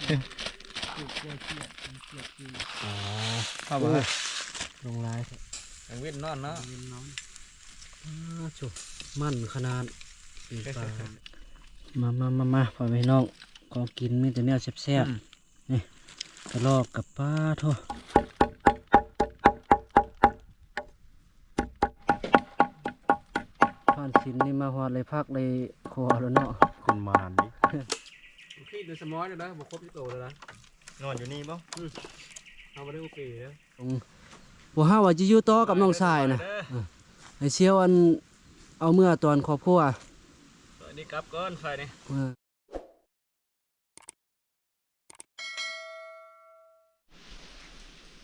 ເຈຍດ ເຈຍດ ເຈຍດ ອໍ ເຂົ້າບໍ່? ໂອ້ຍ ລົງຫຼາຍແທ້ ກາງເວັນນອນເນາະ ກາງເວັນນອນ. ອ້າ ໂທ້ ມັນຂະໜາດ ປີ້ງປາ. ມາ ມາ ມາ ມາ ພໍ່ແມ່ພີ່ນ້ອງ ຂອງກິນມີແຕ່ແນວແຊບໆ. ອືມ ນີ້ ກະລອກກັບ ປາໂທ້ ຜ່ານສິນນີ້ມາຮອດເລີຍ ຜັກເລີຍຄົວແລ້ວເນາະ ຄົນໝານນີ້. ຄິດໃນສະໝອຍແລ້ວນະ ບໍ່ຄົບຈັກໂຕແລ້ວນະ. ນອນຢູ່ນີ້ບໍ່? ອືມ ເຮົາບໍ່ໄດ້ໂອເຄເດີ. ອືມ ພວກເຮົາວ່າຈະຢູ່ຕໍ່ກັບນ້ອງຊາຍນະ ເອີ ໃຫ້ສ່ຽວອັນເອົາເມືອຕອນຄອບຄົວ. ໄຟນີ້ກັບກ່ອນ ໄຟນີ້ ເອີ.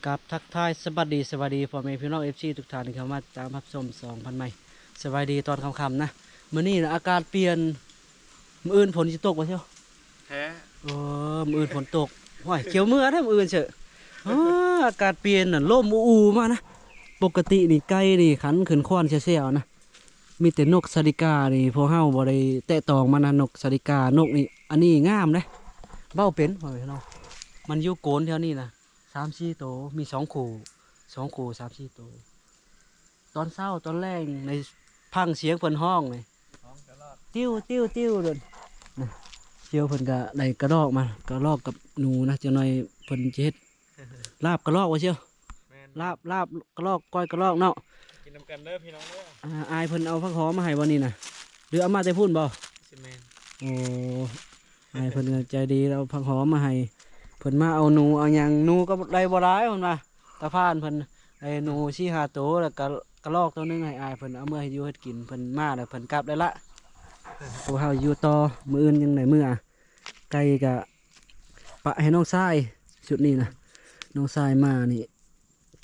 ກັບທັກທາຍສະບາຍດີ ສະບາຍດີພໍ່ແມ່ພີ່ນ້ອງ ເອັຟຊີ ທຸກທ່ານທີ່ເຂົ້າມາຕາມຮັບຊົມຊ່ອງພັນໃໝ່. ສະບາຍດີຕອນຄ່ຳໆນະ ມື້ນີ້ນະອາກາດປ່ຽນ ມື້ອື່ນຝົນຊິຕົກບໍ່ເຊຍ? ແທ້ ໂອ້ ມື້ອື່ນຝົນຕົກ. ໂອ້ຍ ຂຽວເມືອແທ້ມື້ອື່ນເຊຍ. ອ້າ ອາກາດປ່ຽນນະ ລົມອູໆມານະ. ປົກກະຕິນີ້ໄກ່ນີ້ຂັນຂຶ້ນຄວນແຊວໆນະ. ມີແຕ່ນົກສາລິການີ້ ພວກເຮົາບໍ່ໄດ້ແຕະຕ້ອງມັນນະ ນົກສາລິກາ. ນົກນີ້ ອັນນີ້ງາມເດ້ ເວົ້າເປັນ ເວົ້າເປັນເນາະ. ມັນຢູ່ໂກນແຖວນີ້ນະ ສາມສີ່ໂຕ ມີສອງຄູ່ ສອງຄູ່ ສາມສີ່ໂຕ. ຕອນເຊົ້າຕອນແລງໃນຟັງສຽງເພິ່ນຮ້ອງນີ້ ຮ້ອງຕະຫຼອດ ຕິວຕິວຕິວໂດນນະ. ສ່ຽວເພິ່ນກະໄດ້ກະລອກມາ ກະລອກກັບໜູນະ. ຈັກໜ່ອຍເພິ່ນຈະເຮັດ ລາບກະລອກວ່າຊິ. ແມ່ນ ລາບ ລາບກະລອກ ກ້ອຍກະລອກເນາະ. ກິນນຳກັນເດີພີ່ນ້ອງເດີ. ອ່າ ອ້າຍເພິ່ນເອົາຜັກຫອມມາໃຫ້ບໍ່ນີ້ນະ ຫຼືເອົາມາແຕ່ພຸ້ນບໍ່? ຊິແມ່ນ. ໂອ້ ອ້າຍເພິ່ນກໍໃຈດີ ເອົາຜັກຫອມມາໃຫ້. ເພິ່ນມາເອົາໜູເອົາຫຍັງ ໜູກໍໄດ້ບໍ່ຫຼາຍເພິ່ນວ່າ. ຕາພານເພິ່ນໄດ້ໜູສີ່ຫ້າໂຕ ແລ້ວກໍກະລອກໂຕໜຶ່ງໃຫ້ອ້າຍເພິ່ນເອົາເມືອເຮັດຢູ່ເຮັດກິນ. ເພິ່ນມາແລ້ວເພິ່ນກັບໄດ້ລະ. ພວກເຮົາຢູ່ຕໍ່ ມື້ອື່ນຍັງໄດ້ເມືອ. ໄກ່ກະປະໃຫ້ນ້ອງຊາຍ ຊຸດນີ້ນະ ນ້ອງຊາຍມານີ້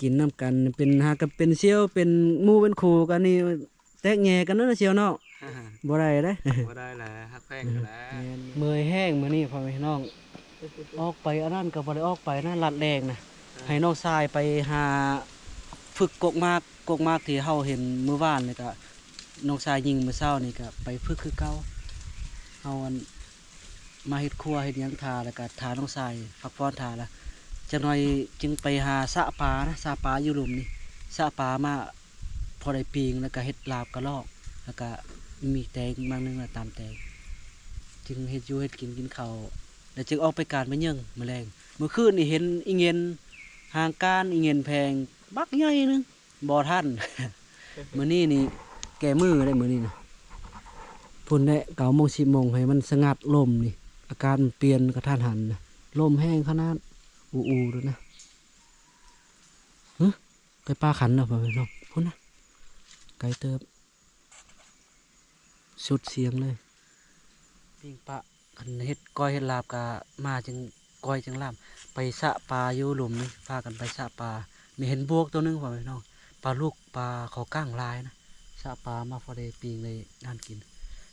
ກິນນຳກັນ ເປັນຫາກັນເປັນສ່ຽວ ເປັນໝູ່ເປັນຄູ່ກັນນີ້ ແຕກແຍກກັນເນາະສ່ຽວເນາະ. ບໍ່ໄດ້ເດ້ ບໍ່ໄດ້ແຫຼະ ຮັກແພງກັນແຫຼະ. ແມ່ນ ເມື່ອຍແຮງມື້ນີ້ພໍ່ແມ່ພີ່ນ້ອງ ອອກໄປອັນນັ້ນກໍບໍ່ໄດ້ອອກໄປນະ ລັດແລ່ນນະ. ເອີ ໃຫ້ນ້ອງຊາຍໄປຫາຝຶກກົກໝາກ ກົກໝາກທີ່ເຮົາເຫັນມື້ວານນີ້ ກະນ້ອງຊາຍຍິງມື້ເຊົ້ານີ້ ກະໄປຝຶກຄືເກົ່າ. ເຮົາອັນ ມາເຮັດຄົວເຮັດຫຍັງຖ້າ ແລ້ວກະຖ້ານ້ອງຊາຍພັກຜ່ອນຖ້າລະ ຈັກໜ່ອຍຈຶ່ງໄປຫາສະປານະ ສະປາຢູ່ລຸ່ມນີ້ ສະປາມາພໍໄດ້ປີ້ງ ແລ້ວກະເຮັດລາບກະລອກ ແລ້ວກະມີແຕງໝາກໜຶ່ງ ແລ້ວຕຳແຕງ ຈຶ່ງເຮັດຢູ່ເຮັດກິນ ກິນເຂົ້າ ແລ້ວຈຶ່ງອອກໄປການໄປເຍິງມື້ແລງ. ມື້ຄືນນີ້ເຫັນອີເຫງັນ ຫາງການອີເຫງັນແພງບັກໃຫຍ່ໜຶ່ງ. ບໍ່ທັນ ມື້ນີ້ນີ້ແກ້ມືໄດ້ມື້ນີ້ນະ. ພຸ້ນແຫຼະ ເກົ້າໂມງ ສິບໂມງ ໃຫ້ມັນສະຫງັດລົມນີ້ ອາກາດມັນປ່ຽນກະທັນຫັນນະ ລົມແຮງຂະໜາດ ອູໆໂດດນະ. ຫຶ ໄກ່ປ່າຂັນນະ ພໍ່ແມ່ພີ່ນ້ອງ ພຸ້ນນະ ໄກເຕີບ ສຸດສຽງເລີຍ. ປີ້ງປະ ຄັນເຮັດກ້ອຍເຮັດລາບກະມາຈຶ່ງກ້ອຍຈຶ່ງລາບ. ໄປສະປາຢູ່ລຸ່ມນີ້ ພາກັນໄປສະປາ ມີເຫັນບວກໂຕໜຶ່ງ ພໍ່ແມ່ພີ່ນ້ອງ ປາລູກປາຂໍກັ້ງຫຼາຍນະ. ສະປາມາພໍໄດ້ປີ້ງໄດ້ນັ້ນກິນ.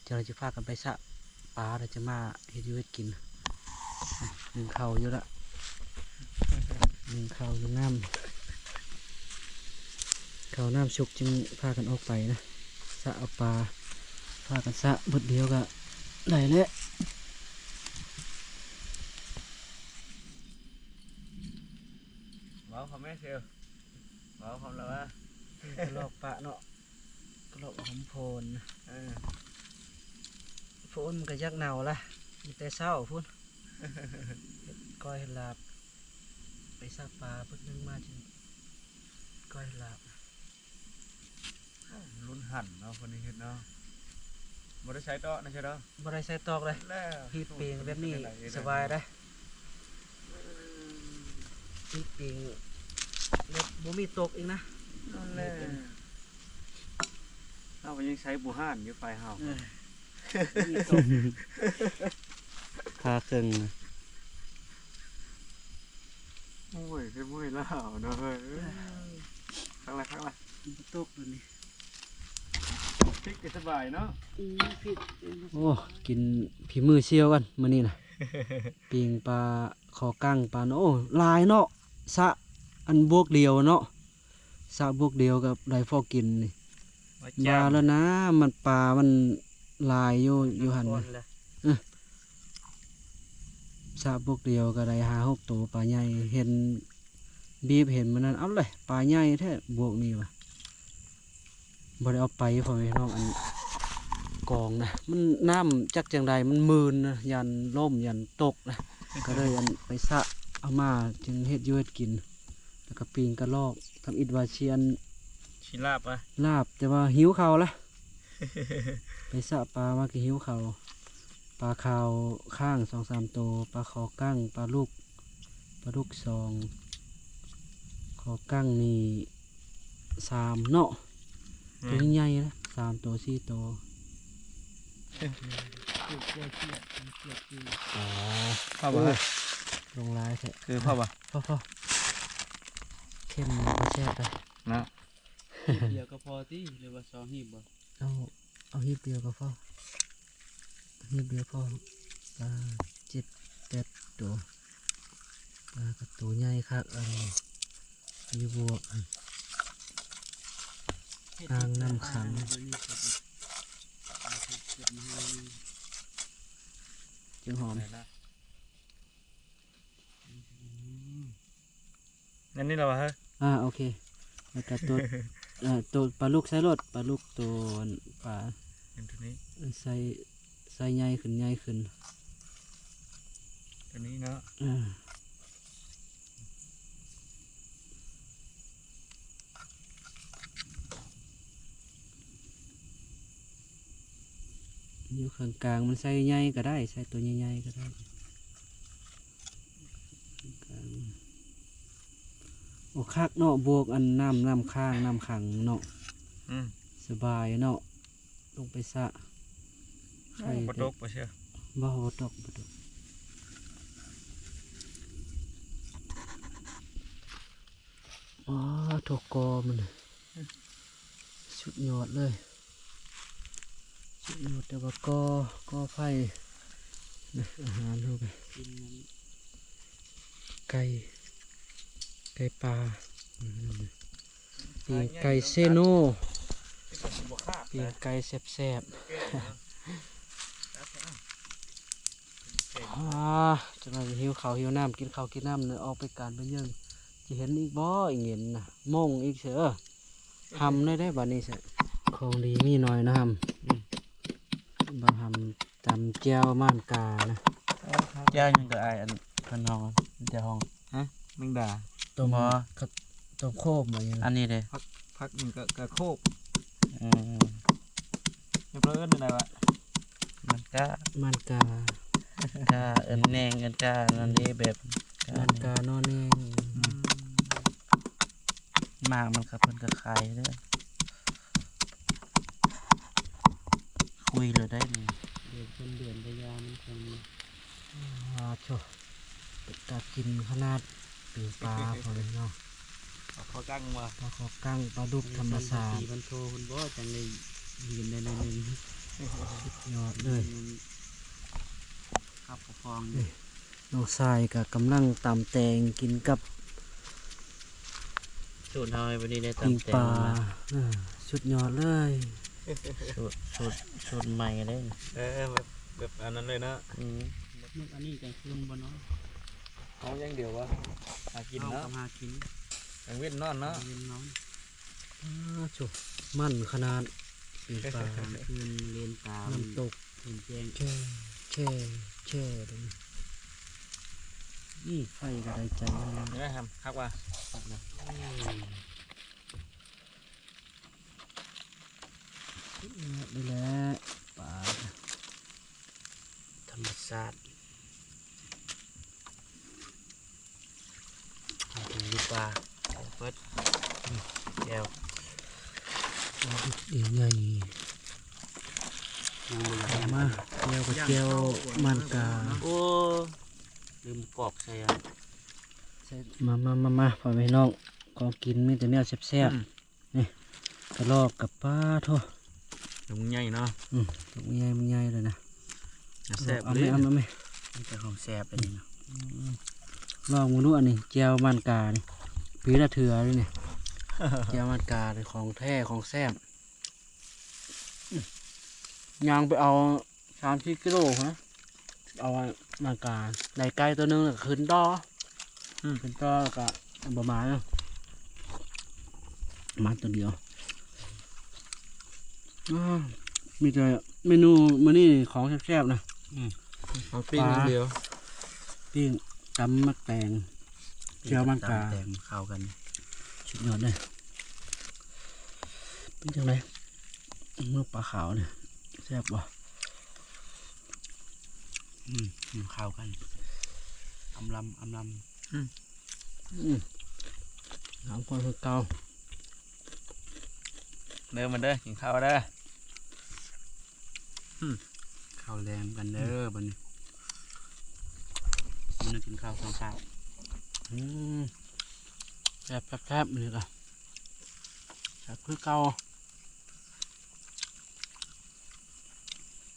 ເຈົ້າໜ້າທີ່ພາກັນໄປສະປາ ແລ້ວຈະມາເຮັດຢູ່ເຮັດກິນ. ໜຶ້ງເຂົ້າຢູ່ລະ ໜຶ້ງເຂົ້າໜຶ້ງນ້ຳ ເຂົ້ານ້ຳສຸກຈຶ່ງພາກັນອອກໄປນະ ສະເອົາປາ ພາກັນສະເບິດດຽວກະໄດ້ແຫຼະ. ເວົ້າຄຳແມ່ເຊວ ເວົ້າຄຳລະວ່າ ກະລອກປະເນາະ ກະລອກຫອມໂພນ. ເອີ ໂພນມັນກະຢາກເນົ່າລະ ມີແຕ່ເຊົ້າພຸ້ນ. ເຮັດກ້ອຍເຮັດລາບ ໄປສະປາປຶກໜຶ່ງມາຈຶ່ງກ້ອຍເຮັດລາບ. ລຸ້ນຫັນເນາະ ຄົນນີ້ເຮັດເນາະ ບໍ່ໄດ້ໃຊ້ຕອກນະເຊີເດີ ບໍ່ໄດ້ໃຊ້ຕອກເລີຍ. ຮີດປີ້ງແບບນີ້ສະບາຍເດ້ ຮີດປີ້ງແບບບໍ່ມີຕົກອີກນະ. ນັ້ນແຫຼະ ເຮົາກໍຍັງໃຊ້ບູຮານຢູ່ຝ່າຍເຮົາ ເອີ ບໍ່ມີຕົກ ຄາເຄິ່ງນະ. ໂອ້ຍ ຄືເມື່ອຍລ້າເນາະເຮີ້ຍ. ຄັກລະ ຄັກລະ ບໍ່ຕົກດຽວນີ້ ພິກກໍສະບາຍເນາະ. ອືມ ພິກ ໂອ້ ກິນຝີມືສ່ຽວກັນມື້ນີ້ນະ ປີ້ງປາ ຂໍກັ້ງປາ ໂອ້ ຫຼາຍເນາະ ສະອັນບວກດຽວເນາະ ສະບວກດຽວກໍໄດ້ພໍກິນນີ້. ວ່າແຈ່ມ ວ່າແລ້ວນະ ມັນປາມັນຫຼາຍຢູ່ ຢູ່ຫັ້ນນະ. ເອີ ສະບວກດຽວກໍໄດ້ຫ້າຫົກໂຕ ປາໃຫຍ່. ເຫັນ ບີບເຫັນມື້ນັ້ນ ເອົາເລີຍ ປາໃຫຍ່ແທ້ບວກນີ້ວ່າ. ບໍ່ໄດ້ເອົາໄປ ພໍ່ແມ່ພີ່ນ້ອງ ອັນກອງນະ ມັນ ນ້ຳຈັກຈັ່ງໃດ ມັນມື່ນນະ ຢ້ານລົ້ມ ຢ້ານຕົກນະ ກໍເລີຍອັນໄປສະເອົາມາ ຈຶ່ງເຮັດຢູ່ເຮັດກິນ ແລ້ວກໍປີ້ງກະລອກ ທຳອິດວ່າຊິອັນ ຊິລາບວະ ລາບ ແຕ່ວ່າຫິວເຂົ້າລະ ໄປສະປາມາກໍຫິວເຂົ້າ. ປາຂາວຄ້າງສອງສາມໂຕ ປາຄໍກັ້ງ ປາດຸກ ປາດຸກສອງ ຄໍກັ້ງນີ້ສາມເນາະ ອືມ ໂຕໃຫຍ່ນະ ສາມໂຕ ສີ່ໂຕ. ອໍ ພໍບໍ່? ໂອ້ ລົງຫຼາຍແທ້ ຄືພໍບໍ່? ພໍ ພໍ ເຄັມບໍ່ແຊບເລີຍເນາະ. ຮີບດຽວກໍພໍຕິ ຫຼືວ່າສອງຮີບບໍ່? ເອົາ ເອົາຮີບດຽວກໍພໍ ຮີບດຽວພໍ. ປາເຈັດແປດໂຕ ປາກໍໂຕໃຫຍ່ຄັກ ອັນຢູ່ບວກ ອ່າງນ້ຳຂັງ ຈັ່ງຫອມ. ອັນນີ້ລະວະເຮີ້ຍ? ອ່າ ໂອເຄ ແລ້ວກະໂຕ ເອີ ໂຕປາດຸກໃສ່ໂລດ ປາດຸກໂຕ ປາ ອັນໂຕນີ້ ໃສ່ ໃສ່ໃຫຍ່ຂຶ້ນ ໃຫຍ່ຂຶ້ນ ໂຕນີ້ເນາະ ເອີ. ຢູ່ຂ້າງກາງມັນໃສ່ໃຫຍ່ກໍໄດ້ ໃສ່ໂຕໃຫຍ່ໆກໍໄດ້. ໂອ້ ຄັກເນາະ ບວກອັນນ້ຳ ນ້ຳຄ້າງ ນ້ຳຂັງເນາະ ອືມ ສະບາຍເນາະ ລົງໄປສະ ໄຄ ບໍ່ຕົກບໍ່ເຊື່ອ ບໍ່ ບໍ່ຕົກ ບໍ່ຕົກ. ອໍ ໂທ້ ກໍມັນ ສຸດຍອດເລີຍ ສຸດຍອດ ແຕ່ວ່າກໍ ກໍໄຟ ອາຫານເຮົາໄປ ກິນນັ້ນ ໄກ່ ໄກ່ປ່າ ປີ້ງໄກ່ເຊໂນ ປີ້ງໄກ່ແຊບໆ. ອ່າ ຈັກໜ້ອຍຫິວເຂົ້າຫິວນ້ຳ ກິນເຂົ້າກິນນ້ຳ ອອກໄປການໄປເຢິງ ຊິເຫັນອີກບໍ່ ອີເຫງັນນະ ມົ້ງອີກເສຍ. ຫຳໄດ້ໄດ໋ບາດນີ້ເສຍ ຂອງດີມີໜ້ອຍນະຫຳ ອືມ ບັກຫຳຕຳແຈ່ວມ່ານການະ ແຈ່ວຫຍັງກໍອ້າຍ ອັນເພິ່ນຮ້ອງ ແຈ່ວຮ້ອງ ຮະ ແມງດາ ຕົ້ມ ບໍ່ ເຂົາ ຕົ້ມໂຄມບໍ່ຫຍັງ ອັນນີ້ເດ້ ຜັກ ຜັກຫຍັງກະ ກະໂຄບ ເອີ ເພິ່ນເອີ້ນແນວໃດວະ? ມັນກະ ມັນກະ ກະເອີ້ນແໜງເອີ້ນກະນັ້ນເດ້ ແບບ ມັນກະນໍແໜງ ອືມ ໝາກມັນກະເພິ່ນກະຂາຍເດີ ຄຸຍແລ້ວໄດ້ນີ້ ເດືອນເປັນເດືອນໄດ້ຢາມັນຈັ່ງ ອາ ໂທ້ ເປັນຕາກິນຂະໜາດ ປີ້ງປາ ພໍ່ແມ່ເນາະ ເອົາເຂົ້າກັ້ງບໍ່? ເອົາເຂົ້າກັ້ງ ປາດຸກທຳມະຊາດ ມັນໂທພຸ້ນບໍ່ ຈັ່ງໄດ້ຢືນໄດ້ໜ້ອຍໜຶ່ງ ສຸດຍອດເລີຍ ຄັບປະຄອງຢູ່ ນ້ອງຊາຍກໍກຳລັງຕຳແຕງກິນກັບ ສູດເຮົາໃນມື້ນີ້ໄດ້ຕຳແຕງ ປີ້ງປາ ເອີ ສຸດຍອດເລີຍ ສູດ ສູດ ສູດໃໝ່ເດ້ ເອີ ແບບ ແບບອັນນັ້ນເລີຍເນາະ ອືມ ແບບອັນນີ້ກາງຄືນບໍ່ນອນ ເອົາຢ່າງດຽວວະ ຫາກິນເນາະ ຫາກິນ ກາງເວັນນອນເນາະ ກາງເວັນນອນ ອາ ໂທ້ ມັນຂະໜາດ ປີ້ງປາ ກາງຄືນເລນຕາ ນ້ຳຕົກ ເຫັນແຈ້ງ ແຊ່ ແຊ່ ແຊ່ ນີ້ໄຟກໍໄດ້ໃຈແລ້ວນະ ເຫັນໄດ້ຫຳ ຄັກວ່າ ຄັກນະ ອືມ ນີ້ແຫຼະ ປາທຳມະຊາດ ຢູ່ປ່າ ເປີດ ແຈ່ວ ປາດຸກໃຫຍ່ ຍັງບໍ່ຢາກ ມາ ແຈ່ວກໍແຈ່ວ ມັນກະ ໂອ້ ລືມປອກໃສ່ ມາ ມາ ມາ ມາ ພໍ່ແມ່ນ້ອງ ຂອງກິນມີແຕ່ແນວແຊບໆ ອືມ ນີ້ ກະລອກກັບ ປາໂທ້ ລູກໃຫຍ່ເນາະ ອືມ ລູກໃຫຍ່ ມັນໃຫຍ່ເລີຍນະ ແຊບເລີຍ ເອົາແມ່ ເອົາແມ່ ມັນເປັນຂອງແຊບເລີຍນະ ອືມ ລອງເບິ່ງດູ ອັນນີ້ແຈ່ວມັນການີ້ ປີລະເທື່ອເລີຍນີ້ ແຈ່ວມັນການີ້ຂອງແທ້ຂອງແຊບ ອືມ ຍ່າງໄປເອົາ ສາມສີ່ກິໂລພຸ້ນນະ ເອົາ ມັນກະໄດ້ໄກ່ຕົວໜຶ່ງ ແລ້ວກໍຂຶ້ນຕໍ່ ອືມ ຂຶ້ນຕໍ່ ແລ້ວກໍບໍ່ມາເນາະ ມາຕົວດຽວ. ອາ ມີແຕ່ເມນູມື້ນີ້ຂອງແຊບໆນະ ອືມ ເອົາປີ້ງຢ່າງດຽວ ປາ ປີ້ງ ຕຳໝາກແຕງ ແຈ່ວມັນກາ ຕຳແຕງເຂົ້າກັນ ສຸດຍອດເລີຍ. ເປັນຈັ່ງໃດ ເມືອງປາຂາວນີ້ ແຊບບໍ່? ອືມ ອືມ ເຂົ້າກັນ ອຳລຳ ອຳລຳ ອືມ ອືມ ສາມຄົນຄືເກົ່າ ເດີ ມາເດີ ກິນເຂົ້າເດີ. ອືມ ເຂົ້າແລງກັນເດີ ອືມ ບັດນີ້ ມື້ນີ້ກິນເຂົ້າສອງຄາບ ອືມ ແຊບໆໆ ມື້ນີ້ກໍແຊບຄືເກົ່າ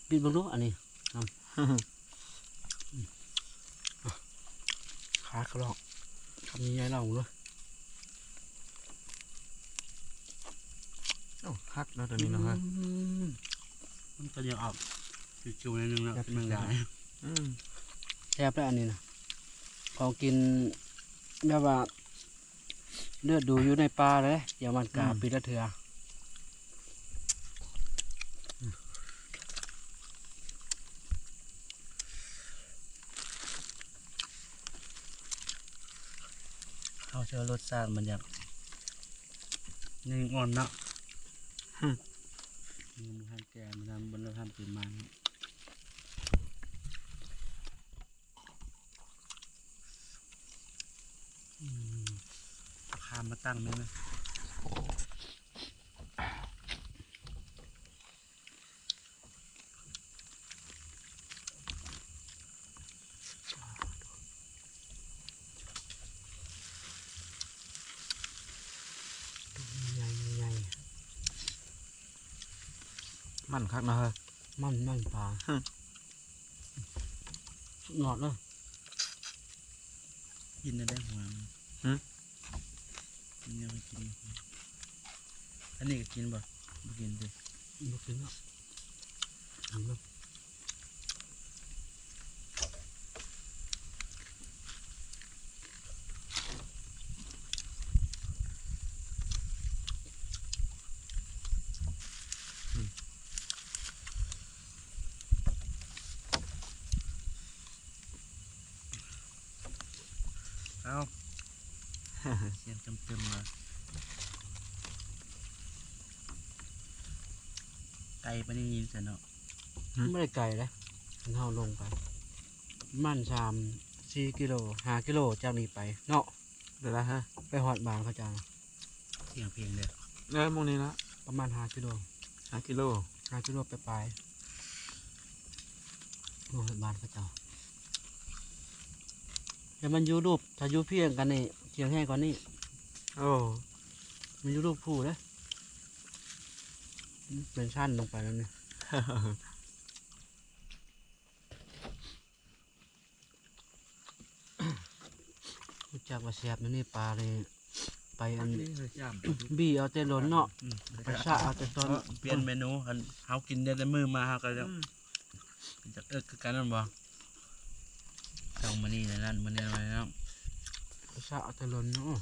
ກິນເບິ່ງດູອັນນີ້ ອືມ ຂາກະລອກ ຄຳໃຫຍ່ໆ ລອງເບິ່ງເດີ. ໂອ້ ຄັກເນາະ ຕົວນີ້ເນາະ ເຮີ້ຍ ອືມ ມັນກໍຍັງອອກຄິວໆ ໜ້ອຍໜຶ່ງເນາະ ແຊບ ແມ່ນຫຼາຍ ອືມ ແຊບແລ້ວອັນນີ້ນະ ຂອງກິນແບບວ່າ ເລືອດດູຢູ່ໃນປ່າເດ້ ຢ່າງມັນກາ ອືມ ປີລະເທື່ອ ເຮົາເຊື່ອລົດຊາດມັນຢາກ ຍັງອ່ອນເນາະ ອືມ ຍັງບໍ່ທັນແກ່ ມັນຍັງບໍ່ທັນເປັນມັນ ອືມ ເອົາຄາມມາຕັ້ງແມ່ນ ໃຫຍ່ໆ ມັນຄັກເນາະ ມັນ ມັນປາ ສຸດຍອດເລີຍ ກິນໄດ້ຫົວມັນ ຫື? ອັນນີ້ກໍກິນ ອັນນີ້ກໍກິນບໍ່? ບໍ່ກິນຕິ? ບໍ່ກິນເນາະ ອັນນັ້ນ ເອົາ ສຽງຕຶມໆ ມາ ໄກປານນີ້ຢູ່ໃສເນາະ? ບໍ່ໄດ້ໄກເດ້ ຄັນເຮົາລົງໄປ ປະມານສາມສີ່ກິໂລ ຫ້າກິໂລຈາກນີ້ໄປເນາະ ໄດ້ລະ ໄປຮອດບ້ານເຂົາເຈົ້າ ສຽງເພງເດ້ ເອີ ໝ່ອງນີ້ລະ ປະມານຫ້າກິໂລ ຫ້າກິໂລ ຫ້າກິໂລປາຍໆ ໂອ້ຍ ບ້ານເຂົາເຈົ້າ ແຕ່ມັນຢູ່ຮູບ ຖ້າຢູ່ພຽງກັນນີ້ ສຽງແຮງກວ່ານີ້ ໂອ້ ມັນຢູ່ຮູບພູເດ້ ເປັນຊັ້ນລົງໄປແລ້ວນີ້. ຮູ້ຈັກວ່າແຊບແນວນີ້ ປານີ້ ໄປອັນ ນີ້ຄືຈາມ ບີເອົາແຕ່ລົ້ນເນາະ ອືມ ໄປສະເອົາແຕ່ຕອນ ເນາະ ປ່ຽນເມນູ ຄັນເຮົາກິນໄດ້ແຕ່ມື້ມາ ເຮົາກໍຈະ ອືມ ຈະເອິກຄືກັນແມ່ນບໍ່? ຕ້ອງມື້ນີ້ແຫຼະນັ້ນ ມື້ນີ້ແຫຼະເນາະ ໄປສະເອົາແຕ່ລົ້ນເນາະ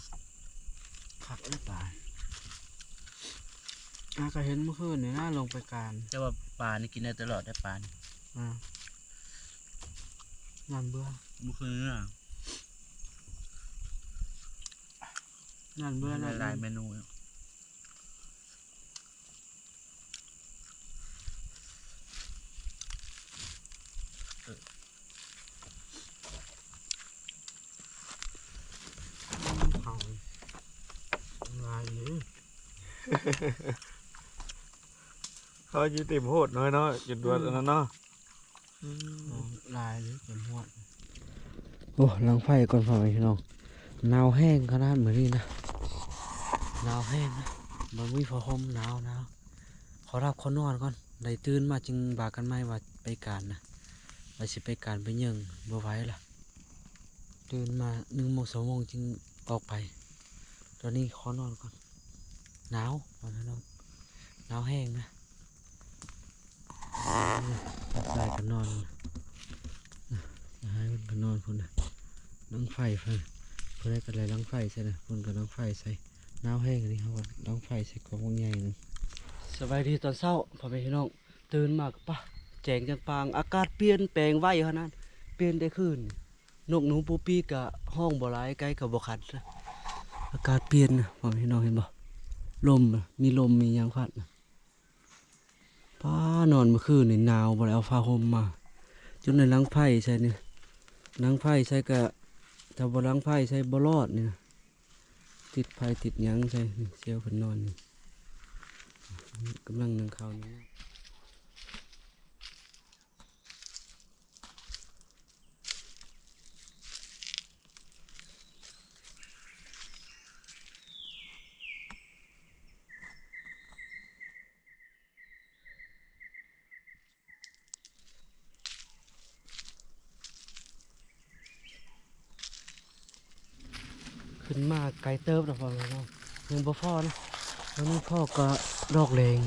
ຄັກເອີຍປາ ອາ ກໍເຫັນມື້ຄືນນີ້ນະ ລົງໄປການ ແຕ່ວ່າປານີ້ກິນໄດ້ຕະຫຼອດເດ້ ປານີ້ ອາ ນອນເບື່ອ ມື້ຄືນນີ້ນະ ນອນເບື່ອ ຫຼາຍເມນູ ເອີ ເຂົ້າຫຼາຍຢູ່ ເຂົ້າຢູ່ເຕັມໂພດນ້ອຍເນາະ ຈົນດວດ ອືມ ອັນນັ້ນເນາະ ອືມ ຫຼາຍຢູ່ເຕັມໂພດ ໂອ້ ຫຼັງໄຟກ່ອນພໍ່ແມ່ພີ່ນ້ອງ ໜາວແຮງຂະໜາດມື້ນີ້ນະ ໜາວແຮງນະ ບໍ່ມີຜ້າຫົ່ມ ໜາວ ໜາວ ຂໍຫຼັບຂໍນອນກ່ອນ ໄດ້ຕື່ນມາຈຶ່ງວ່າກັນໃໝ່ວ່າໄປການນະ ວ່າຊິໄປການໄປຫຍັງ ບໍ່ໄຫວລະ ຕື່ນມາໜຶ່ງໂມງສອງໂມງຈຶ່ງອອກໄປ ຕອນນີ້ຂໍນອນກ່ອນ ໜາວ ວ່າຊັ້ນເນາະ ໜາວແຮງນະ ອືມ ໄປກໍນອນ. ນອນພຸ້ນນະ ດັງໄຟ ເພິ່ນ ຜູ້ໃດກໍໄດ້ດັງໄຟໃສ່ນະ ເພິ່ນກໍດັງໄຟໃສ່ ໜາວແຮງນີ້ ເຮົາກໍດັງໄຟໃສ່ກອງບັກໃຫຍ່ໜຶ່ງ. ສະບາຍດີຕອນເຊົ້າ ພໍ່ແມ່ພີ່ນ້ອງ, ຕື່ນມາກໍປະ ແຈ້ງຈັງປາງ ອາກາດປ່ຽນແປງໄວຂະໜາດ ປ່ຽນແຕ່ຄືນ. ນົກໜູປູປີກະຮ້ອງບໍ່ຫຼາຍ ໄກ່ກໍບໍ່ຂັນ. ອາກາດປ່ຽນນະ ພໍ່ແມ່ພີ່ນ້ອງເຫັນບໍ່? ລົມນະ ມີລົມມີຫຍັງພັດນະ. ປ້າ ນອນມື້ຄືນນີ້ໜາວ ບໍ່ໄດ້ເອົາຜ້າຫົ່ມມາ ຈົນໄດ້ດັງໄຟໃສ່ນີ້. ດັງໄຟໃສ່ກະ ຖ້າບໍ່ດັງໄຟໃສ່ບໍ່ລອດນີ້ນະ. ຕິດໄຟຕິດຫຍັງໃສ່ນີ້ ສ່ຽວເພິ່ນນອນນີ້ ກຳລັງໜຶ້ງເຂົ້ານີ້. ຂຶ້ນມາໄກເຕີບແລ້ວ ພໍ່ແມ່ພີ່ນ້ອງ ຍັງບໍ່ພໍນະ ຍັງບໍ່ພໍກໍດອກແດງ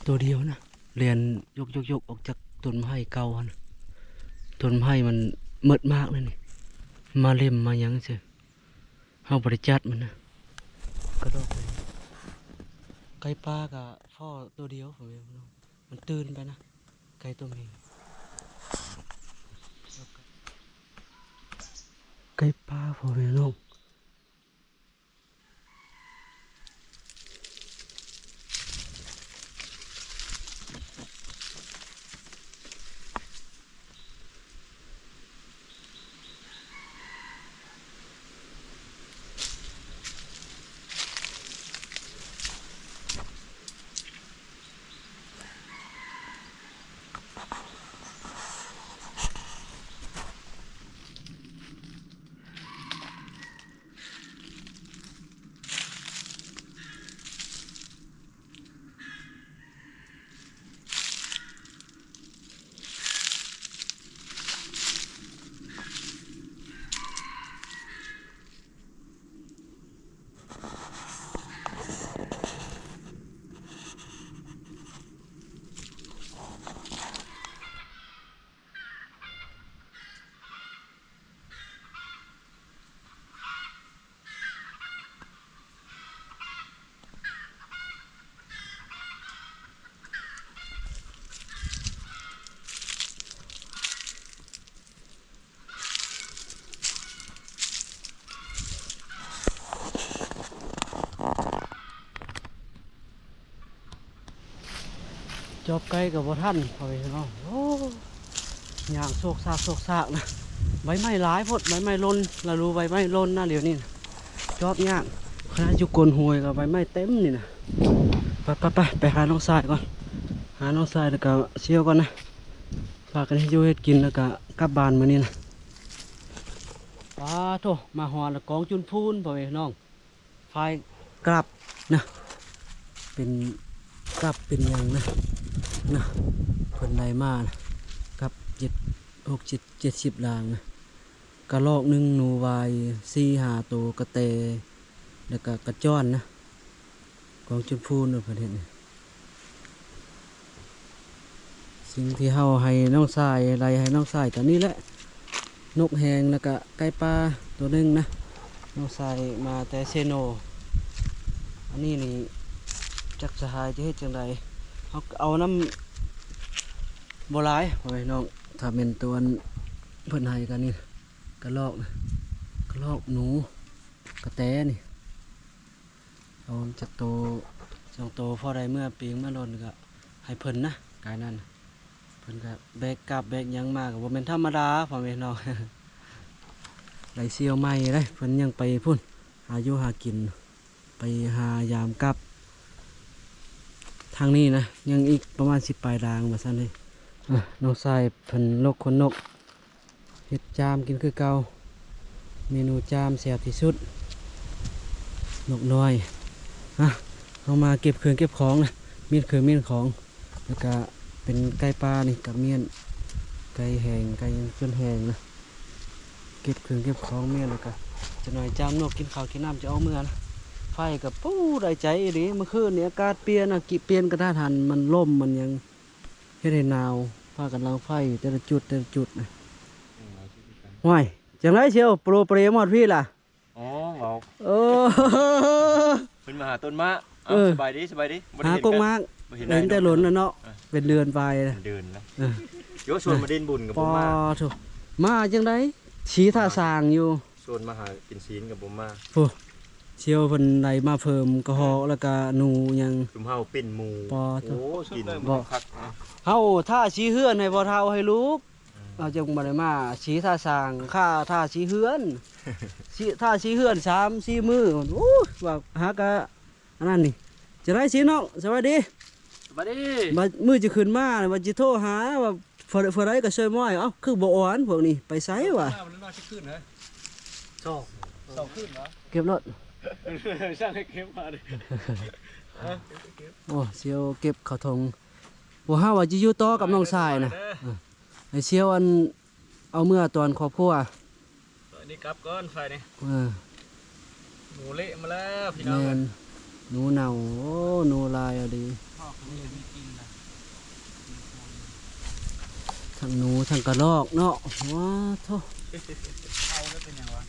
ໂຕດຽວນະ ແລ່ນຢົກໆໆ ອອກຈາກຕົ້ນໄມ້ເກົ່າຫັ້ນ. ຕົ້ນໄມ້ມັນໝົດໝາກແລ້ວນີ້ ມາເລັມມາຫຍັງຊື່ ເຮົາບໍ່ໄດ້ຈັດມັນນະ ກະດອກແດງ. ໄກ່ປ່າກະພໍໂຕດຽວ ພໍ່ແມ່ພີ່ນ້ອງ ມັນຕື່ນໄປນະ ໄກ່ຕົວແມ່ ໄກ່ປ່າ ພໍ່ແມ່ນ້ອງ. ຈອບໄກ່ກໍບໍ່ທັນ ພໍ່ແມ່ພີ່ນ້ອງ. ໂອ້ ຍ່າງໂຊກຊາກໂຊກຊາກນະ ໃບໄມ້ຫຼາຍໂພດ ໃບໄມ້ຫຼົ່ນ ລະດູໃບໄມ້ຫຼົ່ນນະ ດຽວນີ້ນະ ຈອບຍາກ. ຂະໜາດຢູ່ກົ້ນຫ້ວຍກໍໃບໄມ້ເຕັມນີ້ນະ. ໄປໆໆ ໄປຫານ້ອງຊາຍກ່ອນ ຫານ້ອງຊາຍແລ້ວກໍສ່ຽວກ່ອນນະ ພາກັນເຮັດຢູ່ເຮັດກິນ ແລ້ວກໍກັບບ້ານມື້ນີ້ນະ. ປາໂທ້ ມາຮອດແລ້ວ ກອງຈຸນພູນ ພໍ່ແມ່ພີ່ນ້ອງ. ຝ້າຍກາບນະ ເປັນກາບເປັນຫຍັງນະ ນະ ເພິ່ນໄດ້ມານະ ກາບເຈັດ ຫົກ ເຈັດ ເຈັດສິບດາງນະ ກະລອກໜຶ່ງ ໜູວາຍສີ່ຫ້າໂຕ ກະແຕ ແລ້ວກະກະຈ້ອນນະ ກອງຈຸນພູນເພິ່ນເຮັດນີ້. ສິ່ງທີ່ເຮົາໃຫ້ນ້ອງຊາຍ ໄລ່ໃຫ້ນ້ອງຊາຍກໍນີ້ແຫຼະ ນົກແຮງ ແລ້ວກະໄກ່ປ່າໂຕໜຶ່ງນະ ນ້ອງຊາຍມາແຕ່ເຊໂນ. ອັນນີ້ນີ້ຈັກສະຫາຍຈະເຮັດຈັ່ງໃດ ເຮົາເອົານຳບໍ່ຫຼາຍ ພໍ່ແມ່ນ້ອງ. ຖ້າແມ່ນໂຕອັນເພິ່ນໃຫ້ກໍນີ້ ກະລອກນະ ກະລອກໜູ ກະແຕນີ້ ເອົາຈັກໂຕສອງໂຕ ພໍໄດ້ເມືອປີ້ງເມືອຫຼົ່ນກໍໃຫ້ເພິ່ນນະ. ກາຍນັ້ນເພິ່ນກໍແບກກາບແບກຫຍັງມາ ກໍບໍ່ແມ່ນທຳມະດາ ພໍ່ແມ່ນ້ອງ. ໄດ້ສ່ຽວໃໝ່ເດ້ ເພິ່ນຍັງໄປພຸ້ນ ຫາຢູ່ຫາກິນ ໄປຫາຢາມກັບ. ທາງນີ້ນະ ຍັງອີກປະມານສິບປາຍດາງວ່າຊັ້ນເດ້. ນ້ອງຊາຍເພິ່ນລົກຂົນນົກ ເຮັດຈາມກິນຄືເກົ່າ ເມນູຈາມແຊບທີ່ສຸດ ນົກນ້ອຍ. ອ່ະ ເຮົາມາເກັບເຄື່ອງເກັບຂອງນະ ມ້ຽນເຄື່ອງມ້ຽນຂອງ ແລ້ວກະເປັນໄກ່ປ່ານີ້ກະມ້ຽນ ໄກ່ແຫ້ງ ໄກ່ຈົນແຫ້ງນະ. ເກັບເຄື່ອງເກັບຂອງມ້ຽນ ແລ້ວກະຈັກໜ້ອຍຈາມນົກ ກິນເຂົ້າກິນນ້ຳ ຈະອອກເມືອນະ. ໄຟກະປູ້ ໄດ້ໃຈອີ່ຫຼີ ມື້ຄືນນີ້ອາກາດປ່ຽນນະ ກິປ່ຽນກະທັນຫັນ ມັນລົມມັນຫຍັງ ເຮັດໃຫ້ໜາວ ພາກັນດັງໄຟແຕ່ລະຈຸດແຕ່ລະຈຸດນະ. ຫ້ວຍ ຈັ່ງໃດສ່ຽວ ໂປຣເປຣມາຮອດພີ້ລະ? ອໍ ເວົ້າ ໂອ້ ເພິ່ນມາຫາຕົ້ນໝາກ. ເອີ ເອົ້າ ສະບາຍດີ ສະບາຍດີ. ບໍ່ໄດ້ເຫັນ ຫາກົກໝາກ ບໍ່ເຫັນ ເຫັນແຕ່ດົນແລ້ວເນາະ. ເອີ ເປັນເດືອນປາຍ ເປັນເດືອນແລ້ວ. ເອີ ໂຍ ຊວນມາຫຼິ້ນບຸນກໍບໍ່ມາ. ໂອ້ໂທ້ ມາຈັ່ງໃດ ສີທ່າຊ່າງຢູ່. ຊວນມາຫາກິນຊີ້ນກໍບໍ່ມາ. ໂອ້ ສ່ຽວເພິ່ນໄດ້ມາເພີ່ມກະຮອກ ແລ້ວກະໜູຫຍັງ ຊຸມເຮົາປິ່ນໝູ. ໂອ້ ກິນຄັກ. ເຮົາທາສີເຮືອນໃຫ້ພໍ່ເຖົ້າໃຫ້ລູກ. ອືມ ເຮົາຈຶ່ງບໍ່ໄດ້ມາ ສີທ່າຊ່າງ ຄ່າທາສີເຮືອນ ສີ ທາສີເຮືອນສາມສີ່ມື້. ໂອ້ຍ ວ່າຫາກະອັນນັ້ນນີ້. ຈັ່ງໃດສີນ້ອງ ສະບາຍດີ? ສະບາຍດີ. ບາດມື້ຈະຂຶ້ນມາ ວ່າຈະໂທຫາວ່າ ເທື່ອ ເທື່ອໃດກໍຊ່ວຍມອຍ. ເອົ້າ ຄືບໍ່ອ່ອນພວກນີ້ ໄປໃສວະ? ມາແລ້ວນອນຈັກຄືນເຮີ້ຍ? ສອງ ສອງຄືນຫວາ? ເກັບໂລດ ຊ່າງໃຫ້ເກັບມາເດ້. ໂອ້ ສ່ຽວເກັບເຂົ້າຖົງ. ພວກເຮົາວ່າຈະຢູ່ຕໍ່ກັບນ້ອງຊາຍນະ. ເອີ ໃຫ້ສ່ຽວອັນ ເອົາເມືອຕອນຄອບຄົວ. ໄຟນີ້ກັບກ່ອນ ໄຟນີ້. ເອີ ໜູເລະມາແລ້ວພີ່ນ້ອງ. ແມ່ນ ເອີຍ ໜູເນົ່າ. ໂອ້ ໜູຫຼາຍອີ່ຫຼີ. ທັງໜູທັງກະລອກເນາະ. ວ້າໂທ້ ເອົາແລ້ວເປັນຫຍັງວະ?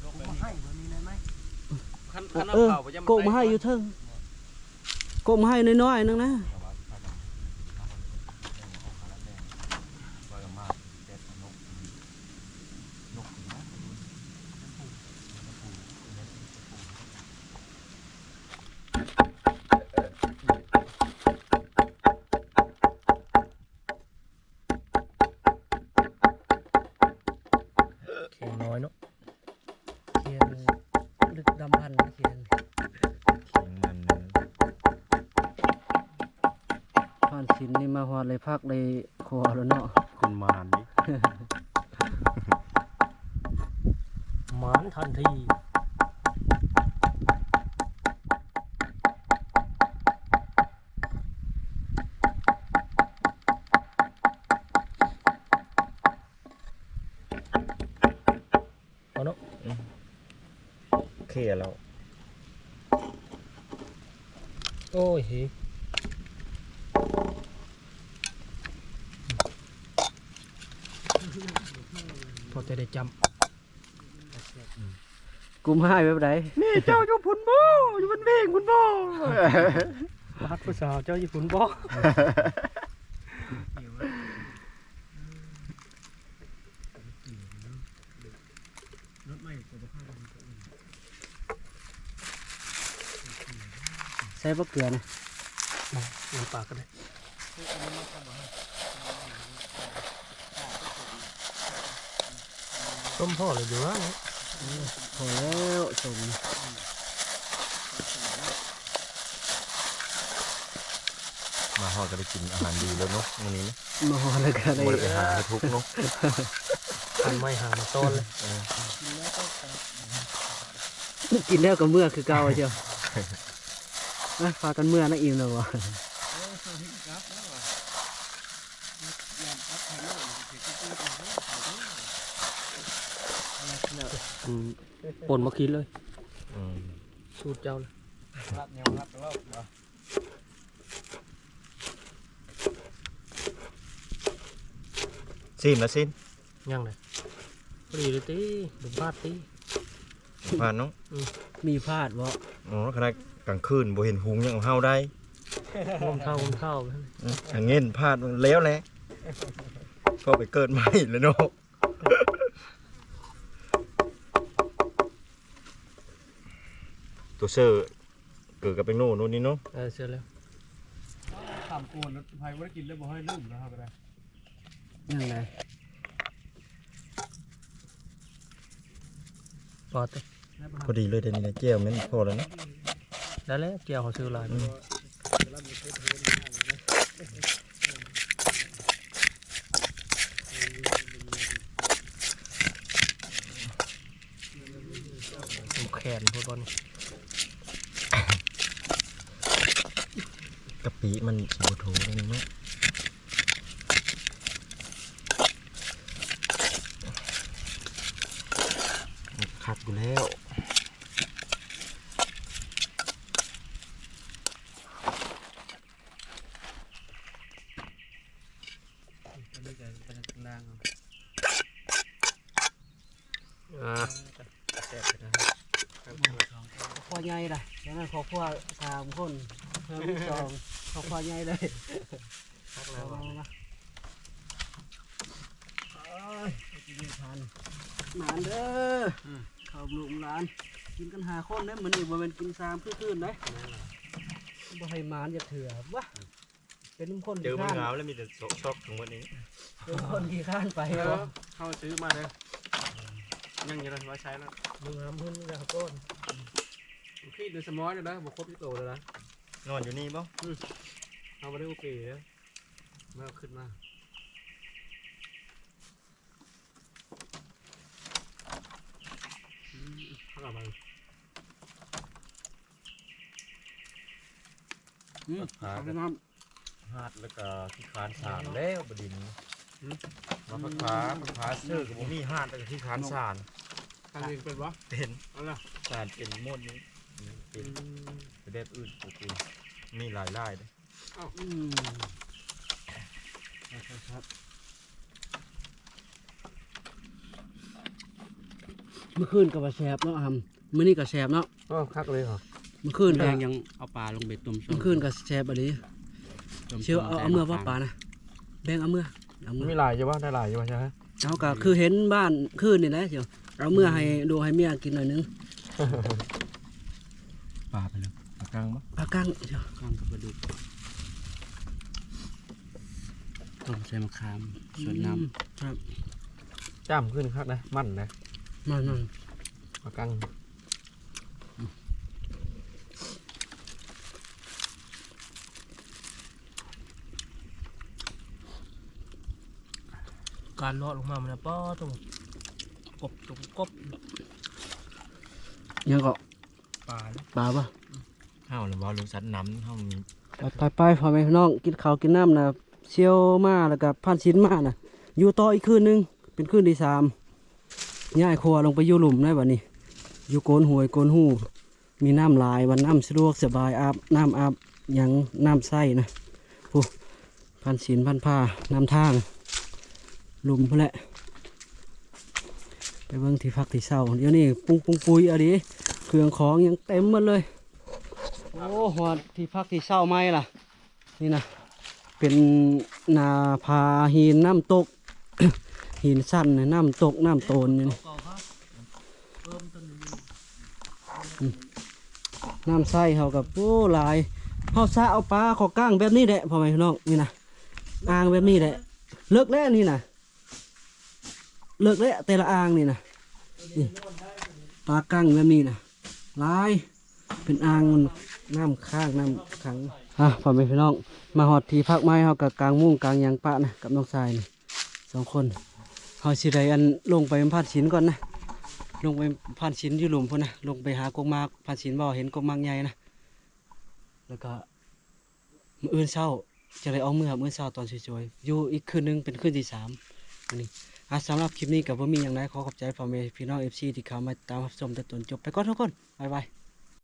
ລົງໄປນີ້ ຄັນ ຄັນເອົາເຜົາໄປ ເອີ ໂກກມາໃຫ້ຢູ່ເທິງ. ກົກມາໃຫ້ນ້ອຍໆໜຶ່ງນະ. ແຂງນ້ອຍເນາະ. ແຂງລຶກດຳພັນ ແຂງ ແຂງມັນ. ຜ່ານສິນນີ້ມາຮອດເລີຍ ພັກໄດ້ຄົວແລ້ວເນາະ. ຄົນໝານນີ້ ໝານທັນທີ. ພໍເນາະ. ອືມ ເຄແລ້ວ. ໂອ້ຍ ເຮີ ພໍແຕ່ໄດ້ຈ້ຳ. ກຸມຮ້າຍແບບໃດ? ນີ້ເຈົ້າຢູ່ພຸ້ນບໍ່? ຢູ່ບ້ານເວງພຸ້ນບໍ່? ບາດຜູ້ສາວເຈົ້າຢູ່ພຸ້ນບໍ່? ໃສ່ບັກເກືອນະ. ນ້ຳປາກກໍໄດ້. ສົ້ມພໍແລ້ວຢູ່ວ່າເນາະ. ເອີ ພໍແລ້ວສົ້ມ. ມາຮອດກໍໄດ້ກິນອາຫານດີແລ້ວເນາະມື້ນີ້ນະ. ມາຮອດແລ້ວກໍໄດ້ ບໍ່ໄດ້ໄປຫາໃຫ້ທຸກເນາະ. ຄັນໄມ້ຫາມາຕ້ອນແລ້ວ. ເອີ ກິນແລ້ວກໍເມືອຄືເກົ່າເຈົ້າ. ມາ ພາກັນເມືອນະ ອີ່ມແລ້ວບໍ່? ອືມ ປົ່ນມາກິນເລີຍ. ອືມ ສູດເຈົ້ານະ. ຊີມລະຊີມ. ຍັງເດ້. ພໍດີເລີຍຕິ ບໍ່ພາດຕິ. ບໍ່ພາດເນາະ. ອືມ ມີພາດບໍ່? ອໍ ຂະໜາດກາງຄືນບໍ່ເຫັນຫຸງຍັງເອົາເຮົາໄດ້. ຫົວເຖົ້າ ຫົວເຖົ້າ. ອືມ ຫາເງິນພາດແລ້ວແຫຼະ ພໍໄປເກີດໃໝ່ແລ້ວເນາະ. ຕົວເຊີ ເກີດກັບແປ້ງໂນ່ໂນ່ນນີ້ເນາະ. ເອີ ເຊີແລ້ວ. ຖາມໂກນ ໃຜບໍ່ໄດ້ກິນເລີຍບໍ່? ໃຫ້ລືມແລ້ວເຮົາກໍໄດ້. ຍັງໄດ? ພໍຕິ ພໍດີເລີຍ. ດຽວນີ້ນະ ແຈ່ວແມ່ນພໍແລ້ວເນາະ. ໄດ້ແລ້ວ ແຈ່ວເຮົາຊື້ຫຼາຍ. ອືມ ແຂນໂພດບໍ່ນີ້. ກະປິມັນຊິບໍ່ໂທໄດ້ເນາະ. ຄັກຢູ່ແລ້ວ. ອັນນີ້ກໍກຳລັງ ກຳລັງ ເອົາ ອ່າ ແຊບເລີຍນະ ຄອບຄົວໃຫຍ່ລະ ແຕ່ນັ້ນຄອບຄົວສາມຄົນ ເພີ່ມອີກສອງ ຄອບຄົວໃຫຍ່ເລີຍ ຄັກແລ້ວ ມາ ມາ ມາ ເອີຍ ໄປກິນທານ ໝານເດີ ອືມ ເຂົ້າລູກຫຼານ ກິນກັນຫ້າຄົນເດ້ ມື້ນີ້ບໍ່ແມ່ນກິນສາມຄືຄືນເດ້ ແມ່ນລະ ບໍ່ໃຫ້ໝານຈັກເທື່ອ ວະ ເປັນຄົນ ເຈີ ຂີ້ຄ້ານ ມື້ເຊົ້າແລ້ວມີແຕ່ຊອກທັງໝົດນີ້ ເປັນຄົນຂີ້ຄ້ານໄປ ເອີ ເຮົາຊື້ມາເດີ ຍັງຢູ່ເລີຍ ໄວ້ໃຊ້ແລ້ວ ມຶງຫາມຶນກັນກ່ອນ ຄິດໃນສະໝອງຢູ່ເດີ ບໍ່ຄົບຈັກໂຕເລີຍນະ ນອນຢູ່ນີ້ບໍ່? ອືມ ເຮົາບໍ່ໄດ້ໂອເປເດີ ມາຂຶ້ນມາ ອືມ ເອົາມາ ອືມ ຫາແຕ່ນ້ຳ ຫາດແລ້ວກໍຂີ້ຄ້ານສານແລ້ວບາດນີ້ ອືມ ມາພັກຜາ ພັກຜາເຊີກໍບໍ່ມີ ຫາດແລ້ວກໍຂີ້ຄ້ານສານ ສານເອງເປັນບໍ່? ເປັນ ເອົາລະ ສານເປັນໝົດນີ້ ເປັນ ອືມ ແບບອື່ນບໍ່ເປັນ ມີຫຼາຍໆເດ້ ເອົ້າ ອືມ ຄັກໆ ມື້ຄືນກໍວ່າແຊບເນາະ ຫຳ ມື້ນີ້ກໍແຊບເນາະ ໂອ້ ຄັກເລີຍຫວາ ມື້ຄືນ ແບງຍັງເອົາປາລົງໄປຕົ້ມ ມື້ຄືນກໍແຊບອີ່ຫຼີ ຕົ້ມ ຊິເອົາ ເອົາເມືອບໍ່ປານະ ແບ່ງເອົາເມືອ ເອົາເມືອ ມີຫຼາຍຢູ່ບໍ່? ໄດ້ຫຼາຍຢູ່ບໍ່? ເຮົາກໍຄືເຫັນບ້ານຄືນນີ້ແຫຼະ ຊິເອົາເມືອໃຫ້ລູກໃຫ້ເມຍກິນໜ້ອຍໜຶ່ງ ປາໄປເລີຍ ປາກັງບໍ່? ປາກັງ ກັງກັບປາດຸກ ຕົ້ມໃສ່ມະຂາມ ອືມ ສວດນ້ຳ ຄັບ ຈ້ຳຂຶ້ນຄັກນະ ມັນນະ ມັນໆ ປາກັງ ການເລາະລົງມາມັນນະ ປ້ອ ໂທ້ ກົບ ຕົງກົບ ຫຍັງເກາະ? ປານະ ປາບໍ່? ເຮົາລະເວົ້າເລື່ອງສັດນ້ຳ ເຮົາມີ ໄປໆໆ ພໍ່ແມ່ພີ່ນ້ອງ ກິນເຂົ້າກິນນ້ຳນະ ສ່ຽວມາ ແລ້ວກໍພານສິນມານະ ຢູ່ຕໍ່ອີກຄືນໜຶ່ງ ເປັນຄືນທີສາມ ຍ້າຍຄົວລົງໄປຢູ່ລຸ່ມໄດ໋ບັດນີ້ ຢູ່ໂກນຫ້ວຍໂກນຮູ ມີນ້ຳຫຼາຍ ວ່ານ້ຳສະດວກສະບາຍ ອາບນ້ຳອາບຫຍັງ ນ້ຳໃຊ້ນະ ຜູ້ ພານສິນພານພານຳທາງ ລຸ່ມພຸ້ນແຫຼະ ໄປເບິ່ງທີ່ພັກທີ່ເຊົາ ດຽວນີ້ປຸງປຸງປຸຍອີ່ຫຼີ ເຄື່ອງຂອງຍັງເຕັມໝົດເລີຍ ໂອ້ ຮອດທີ່ພັກທີ່ເຊົາໃໝ່ລະ ນີ້ນະ ເປັນໜ້າຜາຫີນນ້ຳຕົກ ຫີນຊັນ ນ້ຳຕົກ ນ້ຳໂຕນຢູ່ນີ້ ອືມ ນ້ຳໃຊ້ເຮົາກໍ ໂອ້ ຫຼາຍ ເຮົາສະເອົາປາເຂົ້າກ້າງແບບນີ້ແຫຼະ ພໍ່ແມ່ພີ່ນ້ອງ ນີ້ນະ ອ່າງແບບນີ້ແຫຼະ ເລິກແລ້ວນີ້ນະ ເລິກແລ້ວແຕ່ລະອ່າງນີ້ນະ ນີ້ ປາກັ້ງແບບນີ້ນະ ຫຼາຍ ເປັນອ່າງ ນ້ຳຄ້າງ ນ້ຳຂັງ ອ່ະ ພໍ່ແມ່ພີ່ນ້ອງ ມາຮອດທີ່ພັກໃໝ່ ເຮົາກໍກາງມຸ້ງກາງຫຍັງປະນະ ກັບນ້ອງຊາຍນີ້ ສອງຄົນ ເຮົາຊິໄດ້ອັນ ລົງໄປພານສິນກ່ອນນະ ລົງໄປພານສິນຢູ່ລຸ່ມພຸ້ນນະ ລົງໄປຫາກົກໝາກ ພານສິນເວົ້າເຫັນກົກໝາກໃຫຍ່ນະ ແລ້ວກໍ ມື້ອື່ນເຊົ້າຈະໄດ້ອອກເມືອ ມື້ອື່ນເຊົ້າຕອນສວຍໆ ຢູ່ອີກຄືນໜຶ່ງເປັນຄືນທີສາມ ມື້ນີ້ ອ່າ ສຳລັບຄລິບນີ້ກໍບໍ່ມີຫຍັງຫຼາຍ ຂໍຂອບໃຈພໍ່ແມ່ພີ່ນ້ອງເອັຟຊີທີ່ເຂົ້າມາຕິດຕາມຮັບຊົມແຕ່ຕົ້ນຈົບ ໄປກ່ອນທຸກຄົນ ບາຍບາຍ.